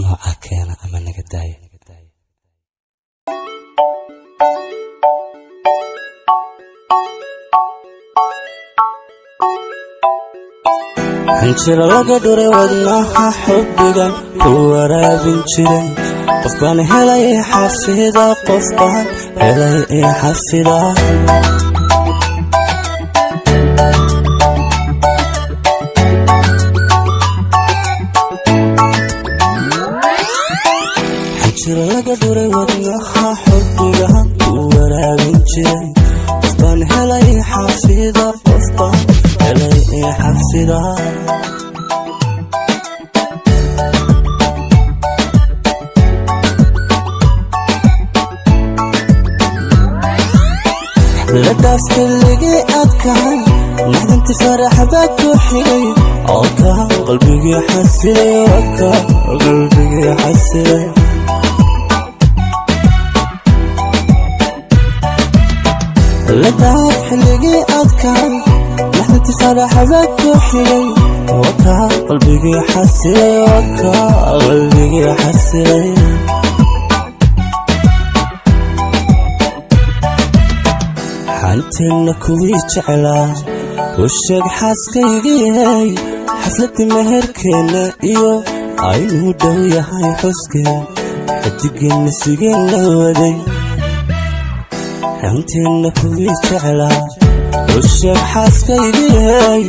Nooca keena ama naga daaya. Xinjiro laga dhuray wadnaha xubbigan ku waraabin jiray. Qof baan helay xafida, qof baan helay xafida. Xinjiro laga dhuray wadnaha xubbigan ku waraabin jiray. Qof baan helay xafida, qof baan helay xafida. La dhaaf xilligii adkahay, naxdinti farax baa ku xigay oo ka qalbigii xasilay, oo ka qalbigii xasilay. La dhaaf xilligii adkahay, naxdinti farax baa ku xigay oo ka qalbigii xasilay, oo ka qalbigii xasilay. Xanteenna kuwii jeclaa u sheeg xaaskaygiyey, xafladii meherkeenna iyo aynuu dhow yahay xuskeen, xidigeenna sigeenna waday. Xanteenna kuwii jeclaa u sheeg xaaskaygiyey,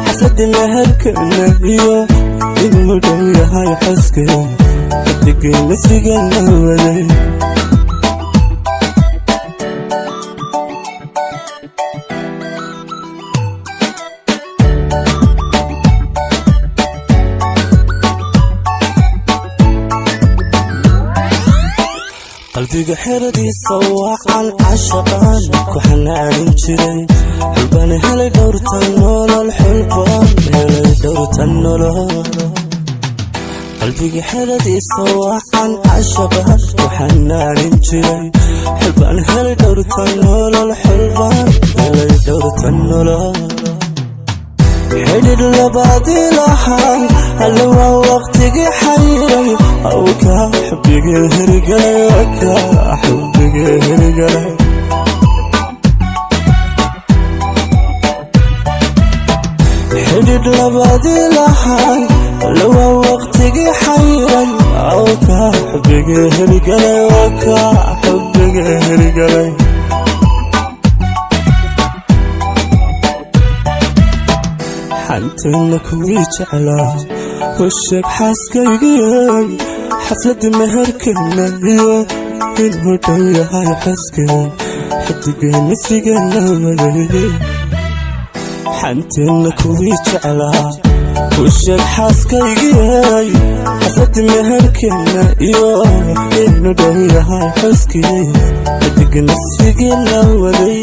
xafladii meherkeenna iyo inuu dhow yahay xuskeen, xidigeenna sigeenna waday. Qalbiga xeradiisa wacan cashaqaan ku xanaanin jiray. Xulbaan helay dhowrta nolol, xulbaan helay dhowrta nolol. Qalbiga xeradiisa wacan cashaqaan ku xanaanin jiray. Xulbaan helay dhowrta nolol, xulbaan helay dhowrta nolol. Xidhidh labaadii lahaa alle waa waqtigii xariiray, awka xubigii hirgalay, waka xubigii hirgalay. Xidhidh labaadii lahaa alle waa waqtigii xariiray, awka xubigii hirgalay, waka xubigii hirgalay. Xanteenna kuwii jeclaa u sheeg xaaskaygiyey, xafladii meherkeenna iyo inuu dhow yahay xuskeen, xidigeenna sigeenna waday. Xanteenna kuwii jeclaa u sheeg xaaskaygiyey, xafladii meherkeenna iyo inuu dhow yahay xuskeen, xidigeenna sigeenna waday.